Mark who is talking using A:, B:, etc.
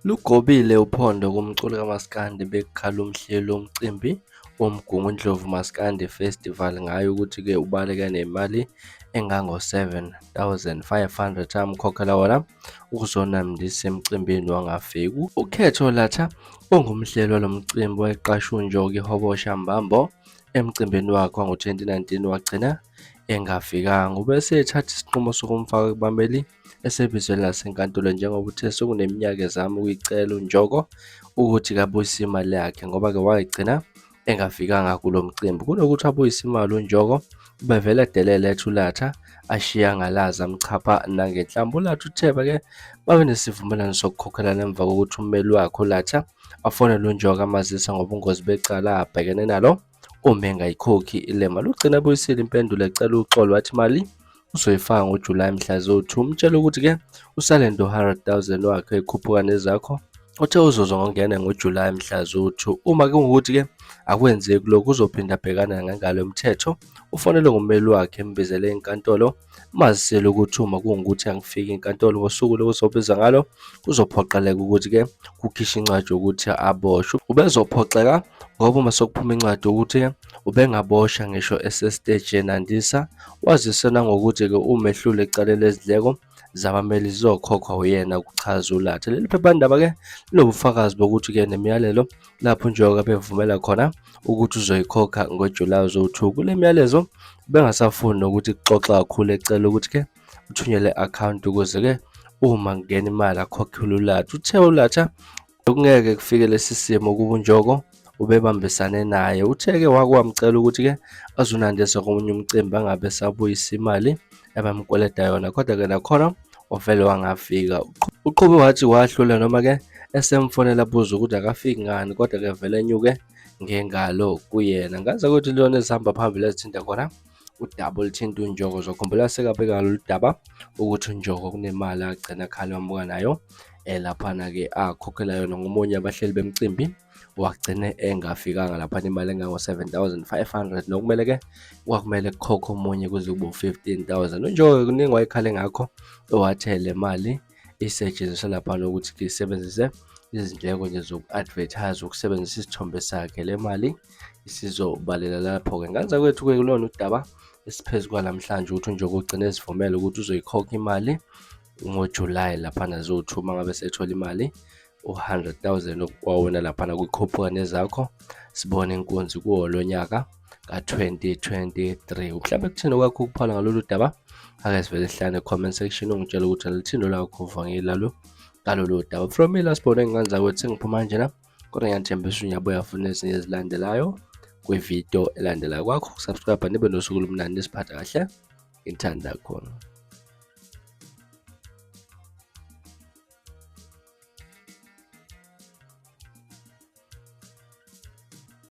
A: Lugobile uphondo kumculi kaMaskandi bekukhala umhleli womcimbi woMgungundlovu Maskandi Festival ngaye ukuthi-ke ubaleke nemali engango-7500 amkhokhela wona ukuzonandisa emcimbini wangafiki. UKhetho Latha ongumhleli walo mcimbi wayeqashe uNjoki Hobosha Mbambo emcimbini wakhe wango-2019 wagcina engafikanga. Ube esethatha isinqumo sokumfaka kubameli esebizweni lasenkantolo njengoba uthe sekuneminyaka ezama ukuyicela uNjoko ukuthi kabuyise imali yakhe ngoba-ke wayegcina engafikanga kulo mcimbi. Kunokuthi abuyise imali uNjoko ubevele edelele ethi uLatha ashiye angalazi amchapha nangenhlamba. ULatha uthe bake babe nesivumelwano sokukhokhelana emva kokuthi ummeli wakhe uLatha afonele uNjoko amazisa ngobungozi becala abhekene nalo uma engayikhokhi le mali. Ugcine ebuyisile impendulo ecela uxolo wathi imali uzoyifaka ngoJulayi mhla ziwu-2. Umtshele ukuthi-ke usale no-100 000 wakhe ekhuphuka nezakho. Uthe uzozwa ngokungena ngoJulayi mhla ziwu-2. Uma kungukuthi-ke akwenzeki lokhu uzophinda abhekane ngengalo yomthetho. Ufonelwe ngummeli wakhe embizele enkantolo mazisele ukuthi uma kungukuthi angifiki enkantolo ngosuku lokuzobiza ngalo kuzophoqeleka ukuthi-ke kukhishwe incwadi yokuthi aboshwe. Ubezophoxeka ngoba uma sekuphuma incwadi yokuthi ubengaboshwa ngisho esesiteji enandisa. Wazise nangokuthi-ke uma ehlulwa ecaleni lezindleko zabameli zizokhokhwa uyena kuchaza uLatha. Leli phephandaba-ke linobufakazi bokuthi-ke nemiyalelo lapho njengoba bevumela khona ukuthi uzoyikhokha ngoJulayi zowu-2. Kule miyalezo bengasafuni nokuthi kuxoxa kakhulu ecela ukuthi-ke uthunyelwe i-akhawunti ukuze-ke uma kungena imali akhokhele uLatha. Uthe uLatha bekungeke kufike lesi simo kuba uNjoko ubebambisane naye. Uthe-ke wake wamcela ukuthi-ke azonandisa komunye umcimbi angabe esabuyisa imali ebamkweleta yona kodwa-ke nakhona wavele wangafika. Uqhube wathi wahlula noma-ke esemfonela abuza ukuthi akafiki ngani kodwa-ke vele enyuke ngengalo kuyena. Ngaze ukuthi lona ezihamba phambili ezithinta khona udaba oluthinta uNjoko. Zokhumbula sekabeka lolu daba ukuthi uNjoko kunemali agcina akhala wamuka nayo laphana-ke akhokhela yona ngomunye abahleli bemcimbi wagcine engafikanga laphana imali engango-7500 nokumele-ke kwakumele kukhokhe omunye kuze kube u-15,000. UNjoko kuningi wayekhale ngakho owathe le mali isetshenziswa laphana ukuthi isebenzise izindleko nje zoku-advertise ukusebenzisa isithombe sakhe. Le mali isizobalela lapho-ke. Ngaze kwethu-ke kulona udaba esiphezu kwalamhlanje ukuthi uNjoko ugcine ezivumela ukuthi uzoyikhokha imali ngoJulayi laphana ziwu-2 uma ngabe sethola imali u-100,000 okwawona laphana kwikhuphuka nezakho sibone inkunzi kuwo lo nyaka ka-2023. Mhlawumbe kuthini okwakho ukuphala ngalolu daba? Ake sivele sihlane comment section ungitshele ukuthi alithini olwakho uvo ngilalo ngalolu daba. From me sibone ngane zakwethu sengiphuma kanjena kodwa ngiyanithembisa uyabuya futhi nezinye ezilandelayo kwividiyo elandelayo. Kwakho ukusubscribe nibe nosuku olumnandi nisiphathe kahle ngithanda khona.